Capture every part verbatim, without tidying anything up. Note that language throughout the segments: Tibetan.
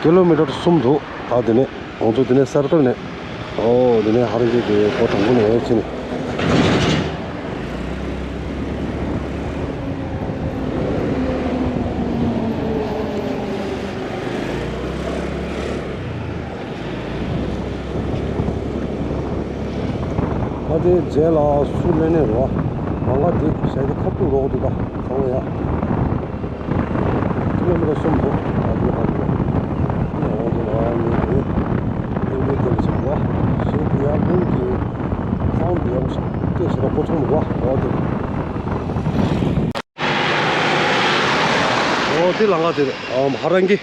ཀི་ལོ་མི་ཊར་གསུམ་འདུག་ཨ་དེ་ནས་ང་ཚོ་དེ་ནས་སར་ཀལ་ནས། ཨོ་དེ་ནས་ཧ་རང་གི་གི་སྒོ་དང་པོ་ནས་ཕྱིན། ཨ་དེ་རྗེས་ལ་སུ་ལེན་ནས་རོ། ང་ང་དེ་ཞག་གི་ཁ་ཐུག་རོགས་འདུག་ད་ཚང་མ་ཡ། ཀི་ལོ་མི་ཊར་གསུམ་འདུག་ཨ་དེ་ཧ་རང་གི་ང་ཚོ་ལ་ནི་དེ་ཀི་ལོ་མི་ཊར་ཆགས་རོ། ཞེས་དེ་ཡང་ལུང་གི་ཁང་དེ་ཡང་སྐད་ཆ་ར་ཁོ་ཚོ་མི་རོ་ཨོ་དེ། ཨོ་དེ་ལང་ཀ་དེ་རེད། ཨམ་ཧ་རང་གི་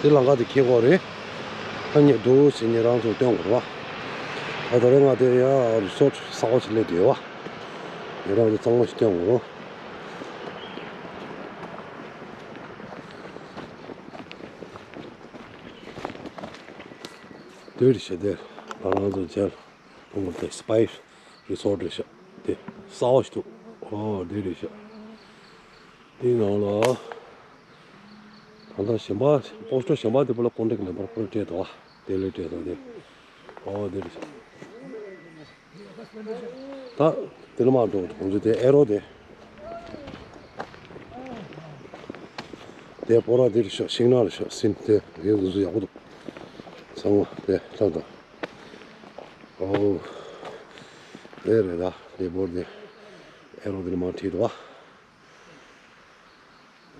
དེ་ལང་ཀ་དེ་ཁེ་གོ་རེད། ཨ་ཉེ་འདུག་ཟེར་ཉེ་རང་ཚོ་སྟོན་དགོས་རེད་བ། ཨ་ད་རེས་ང་དེ་ཡ་རི་སོར་ཊི་གསར་པ་ཞིག་སླེབས་བསྡད་ཡོད་བ། ཉེ་རང་ཚོ་གཙང་མ་ཞིག་སྟོན་དགོས་རེད། དེ་རེད་ཤག་དེ་ང་རང་ཚོ་མཇལ། ཨོ་དེ་སི་པའི་རི་སོར་ཊི་རེད་ཤག་དེ་གསར་པ་ཞིག་འདུག་ཨོ་དེ་རེད་ཤག་དེའི་ནང་ལ་ད་ལྟ་གཞན་པ་པོ་སི་ཊར་གཞན་པ་དེ་པོ་ལ་ཀོན་ཊེག་ནམ་བར་པོ་ལ་སྤྲད་འདུག་ཨ་དེ་ལས་སྤྲད་དང་དེ་ཨོ་དེ་རེད་ཤག་ད་དེ་ལ་མ་འགྲོ་གོང་ཚོ་དེ་ཨེ་རོ་དེ་དེ་པོ་ར་དེ་རེད་ཤག་ཤིང་ནགས་རེད་ཤག་སིན་དེ་ཡོད་འདུག་ཚོ་ཡག་པོ་འདུག་ཚང་མ་དེ་ལྟ་དང་། ཨོ། དེ་རེད་ད། དེ་བོར་དེ། ཨེ་རོ་དེ་ནས་མར་ཁྲིད་འདུག་བ།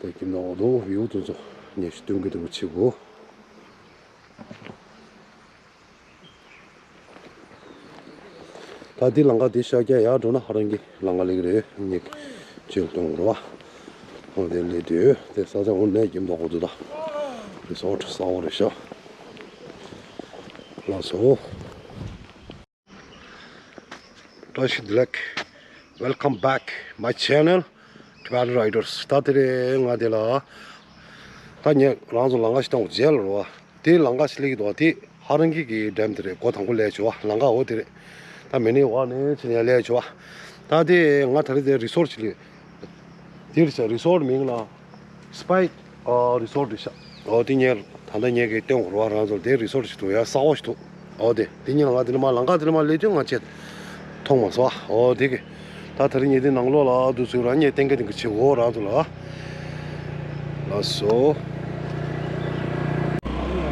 དེ་ཀྱི་ནང་དུ་ཡུལ་དེ་ཚོ་ཉེ་ཞིག་སྟོན་གི་འདུག་ཆེ་གོ། ད་དེ་ལང་ཀ་དེ་ཤར་རྒྱག་ཡར་འགྲོ་ན་ཧ་རང་གི་ལང་ཀ་ལེགས་རེད། ཉེ་ཅིག་སྟོན་དགོས་རེད་བ། ཨོ་དེ་ལས་དེ་དེ་ས་ཆ་འོ་ནས་ཀྱི་མདོག་གོ་དུ་ད། རི་སོར་ཊི་གསར་པ་རེད་ཤག་ལགས་སོ། བཀྲ་ཤིས་བདེ་ལེགས། Welcome back my channel Tibetan Riders. ད་དེ་རེད་ང་དེ་ལ། ད་ངས་རང་ཚོ་ལང་ཀ་ཞིག་བཏང་བ་མཇལ་རོ་བ། དེ་ལང་ཀ་ཞིག་སླེབས་ཀྱི་འདུག་བ། དེ་ཧ་རང་གི་གི་ཌེམ་དེ་རེད། སྒོ་དང་པོ་སླེབས་བྱུང་བ། ལང་ཀ་འོ་དེ་རེད། ད་མེ་ནི་འོག་ནས་ཕྱིན་ཡར་སླེབས་བྱུང་བ། ད་དེ་ང་ད་རེས་དེ་རི་སོར་ཊི་ཞིག་ལ། དེ་རེད་ཤག་རི་སོར་ཊི་མིང་ལ། སི་པའི་ཨ་རི་སོར་ཊི་རེད་ཤག་ཨོ་དེ་ངས་ད་ལྟ་ངས་ཀྱི་སྟོན་དགོས་རེད་བ། རང་ཚོར་དེ་རི་སོར་ཊི་ཞིག་འདུག་ཡ་གསར་པ་ཞིག་འདུག་ཨོ་དེ་དེ་ཉིན་ལ་ང་དེ་ནས་མར་ལང་ཀ་དེ་ནས་མར་སླེབས་དུས་ང་ཆེད་མཐོང་མ་སོང་ཨ། ཨོ་དེ་གི་ད་ད་རེས་ངས་དེ་ནང་ལོགས་ལ་འདུག་ཚུལ་རང་ངས་གཏན་འཁེལ་དེ་གི་བྱེད་དགོས་རང་ཚོ་ལ། ལགས་སོ།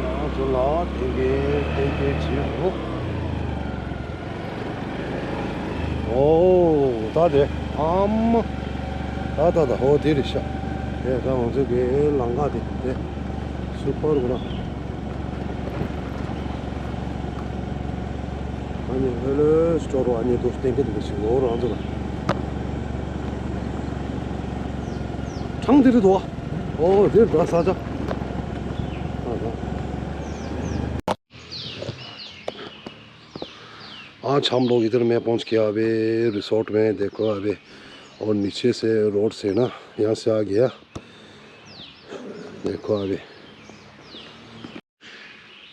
རང་ཚོ་ལ་དེ་གི་གཏན་འཁེལ་བྱེད་དགོས། ཨོ། ད་དེ་ཨམ། ད་ད་ད་ཨོ་དེ་རེད་ཤག་དེ་ད་ང་ཚོ་གི་ལང་ཀ་དེ་དེ་སུ་པར་གོ་ན། ཨ་ནི་ཧེ་ལོ་སི་ཊོར་ཨ་ནི་དུ་སྟེང་གི་དེ་ཞིག་ལོ་རང་ཚོ་ལ། གྲངས་དེ་རེད་དོ། ཨོ་དེ་ད་ས་ཆ། ད་ད། आज हम लोग इधर में पहुंच गया अभी रिसोर्ट में। देखो अभी और नीचे से रोड से ना, यहाँ से आ गया। देखो अभी।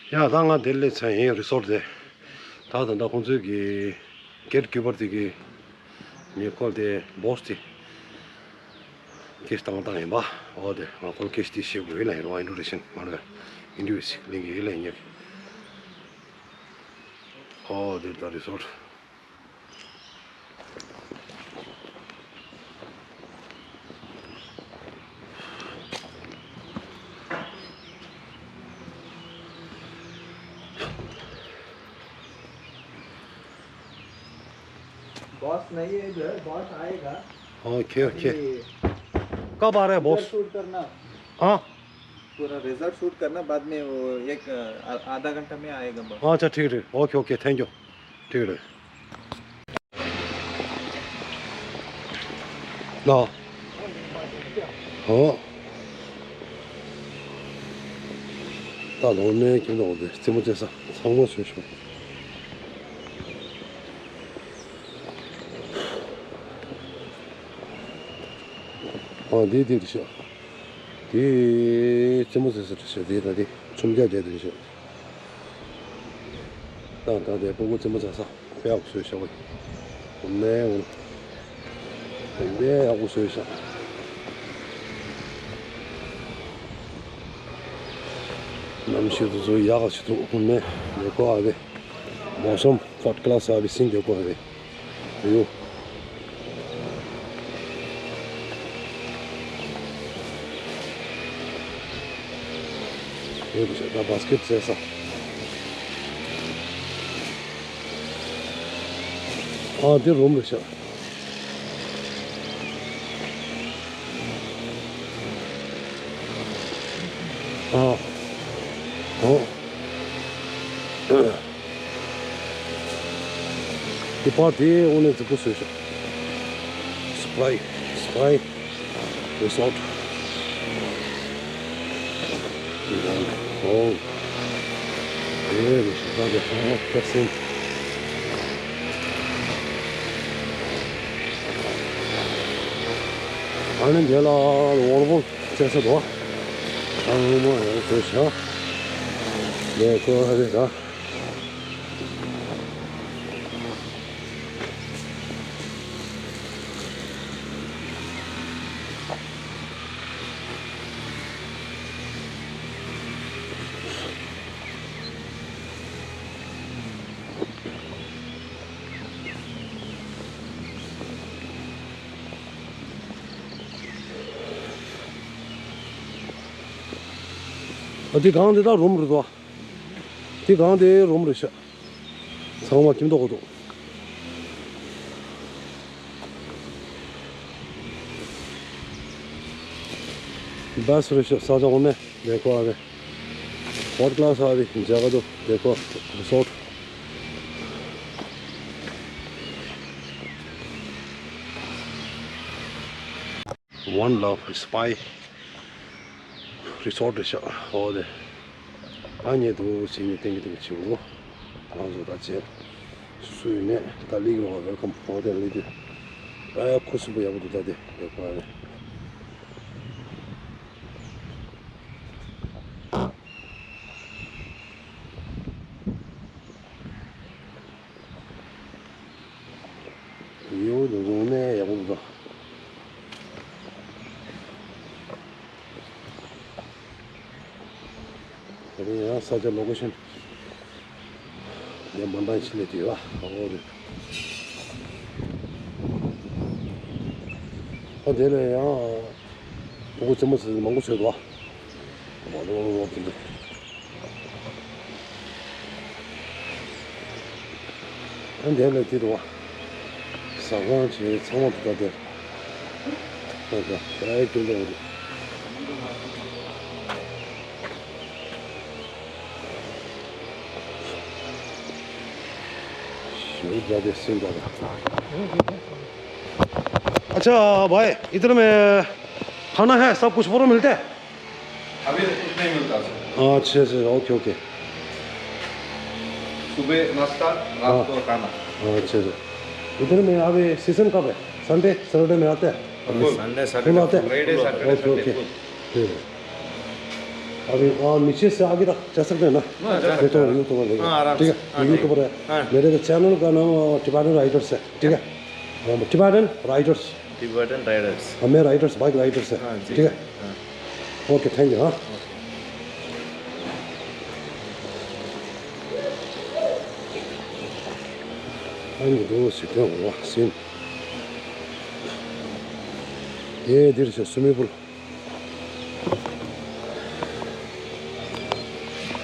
ཡ་ད་ང་དེ་སླེབས་ཚར་ཡིན་རི་སོར་ཊི་དེ། ད་ད་ད་ཁོང་ཚོའི་གི་གེ་ཊི་ཀི་པར་དེ་གི་ཉེ་འཁོར་དེ་བོ་སི་དེ། ཀེ་ཤི་བཏང་བཏང་ཡིན་པ། འོ་དེ་ང་ཁོང་ཀེ་ཤི་དེ་ཤེས་དགོས་ཡིན་ལ་ཡིན་རོ། ཨིན་ཊྲོ་ཌག་ཤན་མ་རེད། ཨིན་ཊྲོ་ཌག་ཤན་ལེན་གི་ཡིན་ལ་ཡིན། འོ་དེ་ད་རི་སོར་ཊི། बॉस नहीं है इधर, बॉस आएगा। Okay, okay. अभी कब आ रहा है बॉस? रिजल्ट शूट करना। हाँ। पूरा रिजल्ट शूट करना, बाद में वो एक, आ-, आधा घंटा में आएगा बॉस। अच्छा, ठीक है, ओके, ओके, थैंक यू। ठीक है। ལགས། ཨོ། ད་ལོ་ནས་ཁྱོད་ལོག་དེ་རྩེད་མོ་རྩེ་ས་ཚང་མ་བཟོས་ཤོག་ཨ་འདི་འདི་རེད་ཤག་དེ་རྩེད་མོ་རྩེ་ས་རེད་ཤག་དེ་ད་དེ་ཆུམ་རྒྱག་རྒྱག་དེ་རེད་ཤག་ད་ད་དེ་སྤུ་གུ་རྩེད་མོ་རྩེ་ས། དཔེ་ཡག་པོ་བཟོས་ཤག་བས། དེ་ནས་འོང་། དེ་འདྲའི་ཡག་པོ་བཟོས་ཤག་གནམ་གཤིས་དེ་ཚོ་ཡག་ཤོས་འདུག་ནས་ལས་ཀ་བྱེད། མོ་སམ་ཕར་སི་ཀ་ལཱ་སི་ཡོད་པའི་སིན་ལས་ཀ་བྱེད། ཡོ། ཡོད་པའི་ད་བཱ་སི་ཀེཊ་རྩེ་ས། ཨ་འདི་རུམ་རེད་ཤག་ཨ། ཨོ། འདི་པར་དེ་དངོས་གནས་རྫིག་པོ་བཟོས་ཤག Spy, Spy Resort. ཨོ། ཨེ་རེད་ཤག་ད་དེ་ཧོ་ཧོ་ཁ་སིན། ཨ་ནི་དེ་ལ་ཝོལ་བོ་བཙལ་ས་འདུག་ཨ་མ་ཡང་བཟོས་ཤག་ལས་ཀ་རེད་ད། ཨ་དེ་གང་དེ་ད་རུམ་རེད་དོ། དེ་གང་དེ་རུམ་རེད་ཤག་ཚང་མ་ཁྱིམ་ཐོག་གོ་ཐོག་བཱ་སི་རེད་ཤག་ས་ཆ་འོ་ནས་ལས་ཀ་རེད། ཧོ་ཊེལ་ལ་ས་རེད་མཇལ་ག་དུ་ལས་ཀ་རི་སོར་ཊི། One Love Spy Resort རེད་ཤག་ཨོ་དེ། ཨ་ཉེ་དུ་ཕྱི་ཉིན་ཏན་གི་ཏན་གི་ཆེ་བོ། ང་ཚོ་ད་ཆེ། སུ་ཡིན་ནས་ད་ལིག་རོ་ཝེལ་ཀམ་ཨོ་དེ་ལིག་དེ། ཨ་ཁུ་སུ་པོ་ཡག་པོ་འདུག་ད་དེ་ཡག་པོ་རེད། ཡོད་དུ་བཟུང་ནས་ཡག་པོ་འདུག་ད་དེ་ཡང་ས་ཆ་ལོ་ཀེ་ཤན་ཡང་མ་འདང་ཕྱི་ལས་དེ་ཡོད་ཨ་འོ་རེད། ཨ་དེ་ལས་ཡང་ཕྲུ་གུ་རྩེད་མོ་རྩེ་མང་པོ་བཟོས་འདུག་ཨ། ཨ་འདས་ལ་དེ་རུ་བ། ཟ་ཁང་བྱས་ཚང་མ་དུ་ད་དེར། ཨ་ད་ཨ་ཀྱོན་དུ་འོང་། ཞོལ་ད་དེ་སིང་ད་ད། अच्छा भाई, इधर में खाना है, सब कुछ पूरा मिलता है? अभी कुछ नहीं मिलता सर। अच्छा, अच्छा, ओके, ओके। सुबह नाश्ता, रात हाँ। को खाना। अच्छा, अच्छा। इधर में अभी सीजन कब है? संडे, सैटरडे में आते हैं? फुल। संडे, फुल सैटरडे, आते हैं? Friday, Saturday, okay, Sunday, okay. Full. ठीक है। अभी वहाँ नीचे से आगे तक जा सकते हैं ना? हाँ, जा सकते हैं। मैं तो यूट्यूबर नहीं हूँ। हाँ, आराम से। ठीक है, हाँ, मैं यूट्यूबर है। हाँ। मेरे चैनल का नाम टिबेटन राइडर्स है, ठीक है? हाँ, टिबेटन राइडर्स। Tibetan Riders. हाँ, मैं राइडर्स, बाइक राइडर्स है। हाँ, जी। ठीक है? हाँ। ओके, थैंक यू, हाँ। ཨ་ནི་འདུག་ཟེར་དོན་འོ་ཟིན། དེ་འདིར་ཞོག་སུ་མི་པུལ།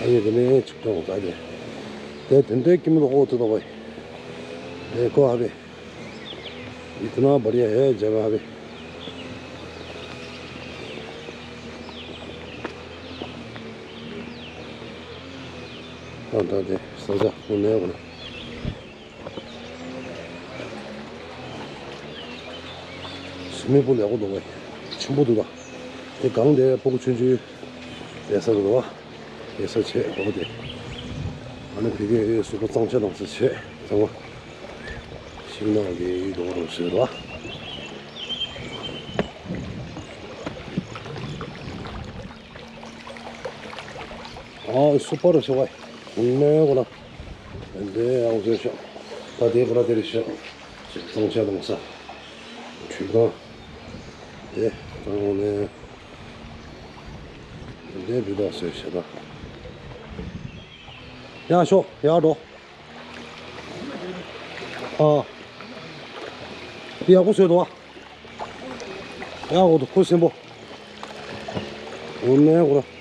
ཨ་ནི་དེ་ནས་ཅིག་ཏོང་ད་དེ། དེ་དེ་འདྲའི་ཀི་མི་ལོ་ཨོ་ཏོ་ཏོ་བའི། དེ་ཀོ་ཧ་བེ། इतना बढ़िया है जगह भी। ད་ད་དེ་ས་ཆ་ཁོ་ནས་གོ་ན། སུ་མི་པུལ་ཡག་པོ་འདུག་བས། ཆེན་པོ་འདུག་ད། དེ་སྒང་དེ་སྤུ་གུ་ཆུང་ཆུང་ཡོད་ས་རེད་འདུག་བ། ཡོད་ས་བྱས་འོ་དེ། ཨ་ནི་བི་གའི་སུ་པོ་གཙང་ཆ་དང་ས་བྱས་ཚང་མ། ཤིང་ནགས་ཀྱི་ཡིད་དུ་འོང་བཟོས་འདུག་བ། ཨ་སུ་པར་ཞོག་བ། ནས་གོ་ན། འདི་ཡང་བཟོས་ཤག་ད་དེ་བར་དེ་རེད་ཤག་གཙང་ཆ་དང་ས། ཁྲུས་ཁང་། དེ་དང་ནས། འདི་བི་དག་བཟོས་ཤག་ད། ཡར་ཤོག་ཡར་འགྲོ། ཨ། འདི་ཡག་པོ་བཟོས་འདུག་ཨ། ཡག་པོ་འདུག་ཁུ་སིམ་པོ། འོ་ནས་འོ་ན།